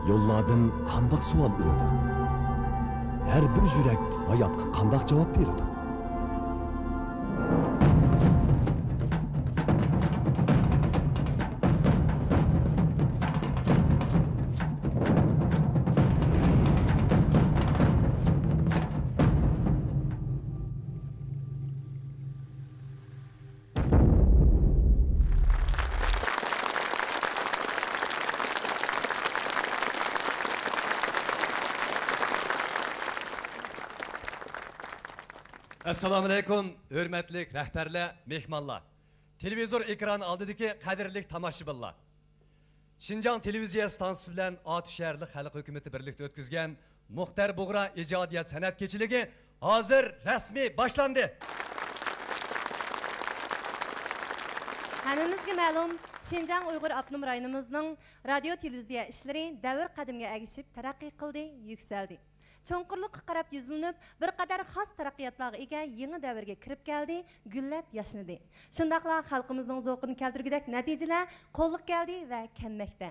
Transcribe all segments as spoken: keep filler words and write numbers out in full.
يوللاردىن قانداق سوئال ئۈنىدۇ؟ ھەر بىر يۈرەك ھاياتقا قانداق جاۋاب بېرىدۇ؟ ئەسسالامۇئەلەيكۇم، ھۆرمەتلىك رەھبەرلەر، مېھمانلار! تېلېۋىزور ئېكرانى ئالدىدىكى قەدىرلىك تاماشىبىنلار! شىنجاڭ تېلېۋىزىيە ئىستانسىسى بىلەن ئاتۇش شەھەرلىك خەلق ھۆكۈمىتى بىرلىكتە ئۆتكۈزگەن مۇختەر بۇغرا ئىجادىيەت سەنئەت كېچىلىكى ھازىر رەسمىي باشلاندى. ھەممىمىزگە مەلۇم، شىنجاڭ ئۇيغۇر ئاپتونوم رايونىمىزنىڭ رادىيو تېلېۋىزىيە ئىشلىرى دەۋر قەدىمىگە ئەگىشىپ تەرەققىي قىلدى، يۈكسەلدى. چوڭقۇرلۇققا قاراپ يۈزلىنىپ، بىر قەدەر خاس تەرەققىياتلارغا ئىگە يېڭى دەۋرگە كىرىپ كەلدى، گۈللەپ ياشنىدى. شۇنداقلا خەلقىمىزنىڭ زوقىنى كەلتۈرگۈدەك نەتىجىلەر قولغا كەلدى ۋە كەلمەكتە.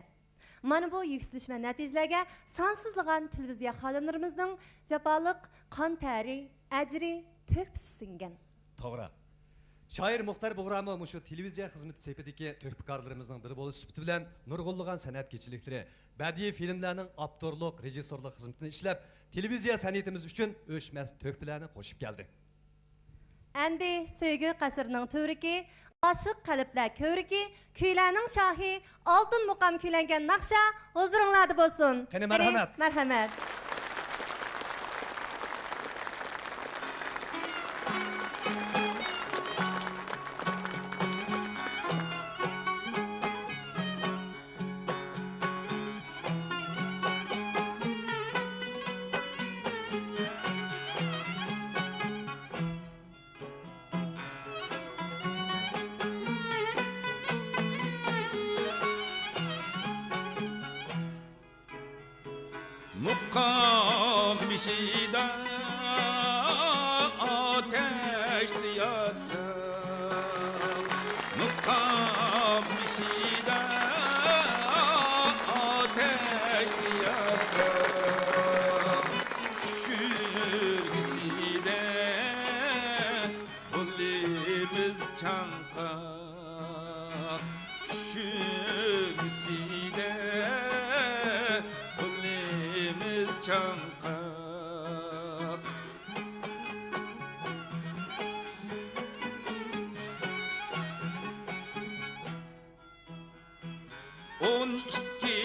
مانا بۇ يۈكسىلىشمە نەتىجىلەرگە سانسىزلىغان تېلېۋىزىيە خادىملىرىمىزنىڭ جاپالىق قان تەرى، ئەجرى، تۆھپىسى سىڭگەن. توغرا. شائىر مۇختەر بۇغرامۇ مۇشۇ تېلېۋىزىيە خىزمىتى سېپىدىكى تۆھپىكارلىرىمىزنىڭ بىرى بولۇش سۈپىتى بىلەن نۇرغۇنلىغان سەنئەت كېچىلىكلىرى، بەدىئىي فىلىملەرنىڭ ئاپتورلۇق، رېژىسسورلۇق خىزمىتىنى ئىشلەپ، تېلېۋىزىيە سەنئىتىمىز ئۈچۈن ئۆچمەس تۆھپىلەرنى قوشۇپ كەلدى. ئەمدى سۆيگۈ قەسرىنىڭ تۈۋرۈكى، ئاشىق قەلبلەر كۆۋرۈكى، كۈيلەرنىڭ شاھى، ئالتۇن مۇقام كۈيلەنگەن ناخشا ھۇزۇرۇڭلاردا بولسۇن. قېنى، قېنى، مەرھەمەت. مەرھەمەت. مۇقام بېشىدا ئاتەشتە ياتسا، مۇقام بېشىدا ئاتەشتە ياتسا، چۈشۈرگۈسىدە بولىمىز چاڭقاق، چۈشۈرگۈسىدە بولىمىز چاڭقاق. ئون ئىككى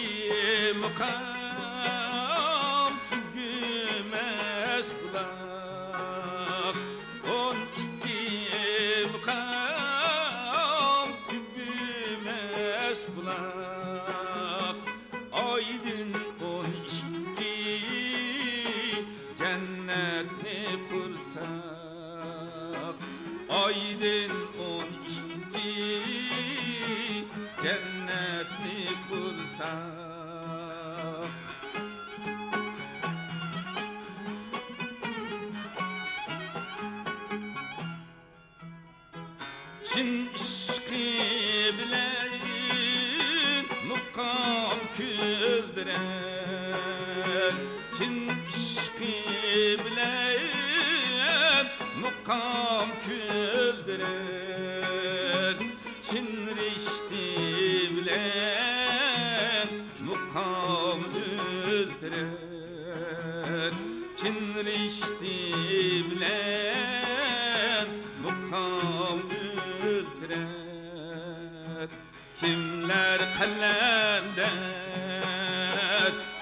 مۇقام تۈگىمەس بۇلاق، ئون ئىككى مۇقام تۈگىمەس بۇلاق، ئايدىن ئون ئىككى جەننەتنى قۇرساق، ئايدىن ئون ئىككى جەننەتنى قۇرساق. چىن ئىشقى بىلەن مۇقام كۈلدۈرەر، چىن ئىشقى بىلەن مۇقام كۈلدۈرەر، چىن رىشتە بىلەن مۇقام ئۆلتۈرەر، چىن رىشتە بىلەن مۇقام ئۆلتۈرەر. كىملەر قەلەندەر،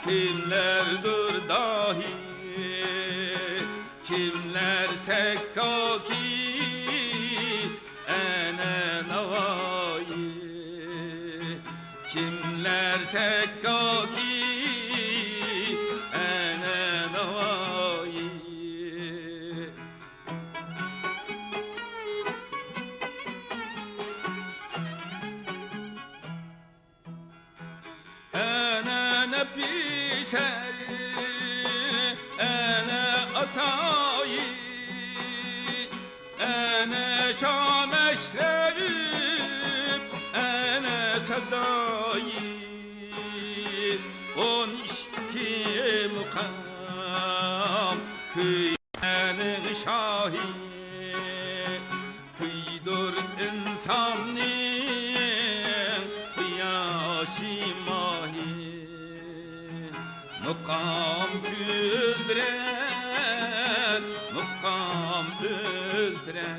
كىملەر دۇرداھى، كىملەر سەككاكى، ئەنە ناۋايى. كىملەر سەككاكى، ئەنە ناۋايى. ئەنە نەپىسە، ئەنە ئاتايى، ئەنە شام ئەشرەپ، ئەنە سەدايى. ئون ئىككى مۇقام كۈلدۈرەر، مۇقام ئۆلتۈرەر.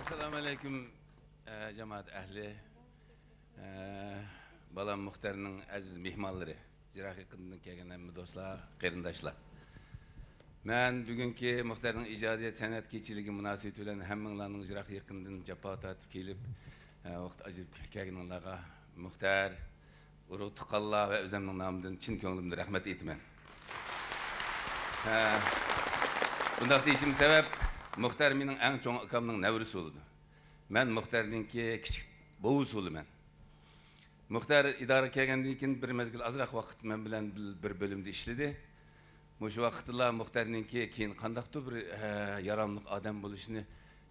ئەسسالامۇ ئەلەيكۇم، ئە، جامائەت ئەھلى، ئە، بالام مۇختەرنىڭ ئەزىز مېھمانلىرى، يىراق يېقىندىن كەلگەن ھەممە دوستلار، قېرىنداشلار. مەن بۈگۈنكى مۇختەرنىڭ ئىجادىيەت سەنئەت كېچىلىكى مۇناسىۋىتى بىلەن ھەممىڭلارنىڭ يىراق يېقىندىن جاپا تارتىپ كېلىپ، ئە، ۋاقىت ئاجرىتىپ كەلگىنىڭلارغا مۇختەر، ئۇرۇق تۇغقانلار ۋە ئۆزۈمنىڭ نامىدىن چىن كۆڭلۈمدىن رەھمەت ئېيتىمەن. ھە، بۇنداق دېيىشىم سەۋەب، مۇختەر مېنىڭ ئەڭ چوڭ ئاكامنىڭ نەۋرىسى بولىدۇ. مەن مۇختەرنىڭكى كىچىك بوۋىسى بولىمەن. مۇختەر ئىدارىگە كەلگەندىن كېيىن بىر مەزگىل ئازراق ۋاقىت مەن بىلەن بىر، بىر بۆلۈمدە ئىشلىدى. مۇشۇ ۋاقىتتىلا مۇختەرنىڭكى كېيىن قانداقتۇر بىر، ھە، ياراملىق ئادەم بولۇشىنى،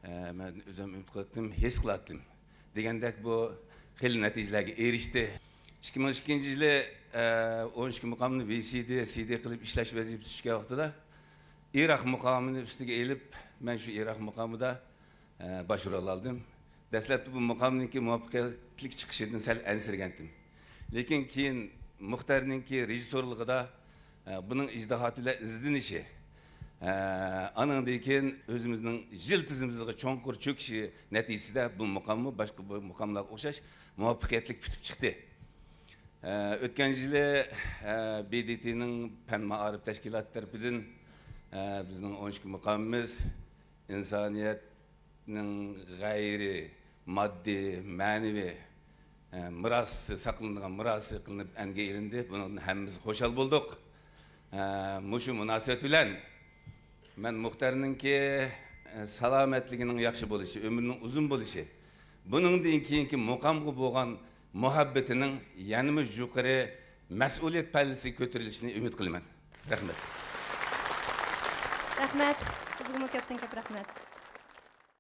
ھە، مەن ئۆزۈم ئۈمىد قىلاتتىم، ھېس قىلاتتىم. دېگەندەك بۇ خېلى نەتىجىلەرگە ئېرىشتى. ئىككى مىڭ ئىككىنچى يىلى، ئە، ئون ئىككى مۇقامنى ۋى سى دى، سى دى قىلىپ ئىشلەش ۋەزىپىسى چۈشكەن ۋاقتىدا، ئىراق مۇقامىنى ئۈستىگە ئېلىپ، مەن شۇ ئىراق مۇقامىدا، ئە، باش رول ئالدىم. دەسلەپتە بۇ مۇقامنىڭكى مۇۋەپپەقىيەتلىك چىقىشىدىن سەل ئەنسىرىگەنتىم. لېكىن كېيىن مۇختەرنىڭكى رېژىسسورلۇقىدا، ئە، بۇنىڭ ئىجتىھاتى بىلەن ئىزدىنىشى، ئە، ئانىڭدىن كېيىن ئۆزىمىزنىڭ يىلتىزىمىزغا چوڭقۇر چۆكۈشى نەتىجىسىدە بۇ مۇقاممۇ باشقا بۇ مۇقاملارغا ئوخشاش مۇۋەپپەقىيەتلىك پۈتۈپ چىقتى. ئە، ئۆتكەن يىلى، ئە، بى دى تىنىڭ پەن مائارىپ تەشكىلاتى تەرىپىدىن، ئە، بىزنىڭ ئون ئىككى مۇقامىمىز ئىنسانىيەتنىڭ غەيرىي ماددىي، مەنىۋى، ئە، مىراسى، ساقلىنىدىغان مىراسى قىلىنىپ ئەنگە ئېلىندى. بۇنىڭدىن ھەممىمىز خۇشال بولدۇق. ئە، مۇشۇ مۇناسىۋەت بىلەن مەن مۇختەرنىڭكى، ئە، سالامەتلىكىنىڭ ياخشى بولۇشى، ئۆمرىنىڭ ئۇزۇن بولۇشى، بۇنىڭدىن كېيىنكى مۇقامغا بولغان مۇھەببىتىنىڭ يەنىمۇ يۇقىرى مەسئۇلىيەت پەللىسىگە كۆتۈرۈلۈشىنى ئۈمىد قىلىمەن. رەھمەت. رەھمەت. سىزگىمۇ كۆپتىن كۆپ رەھمەت.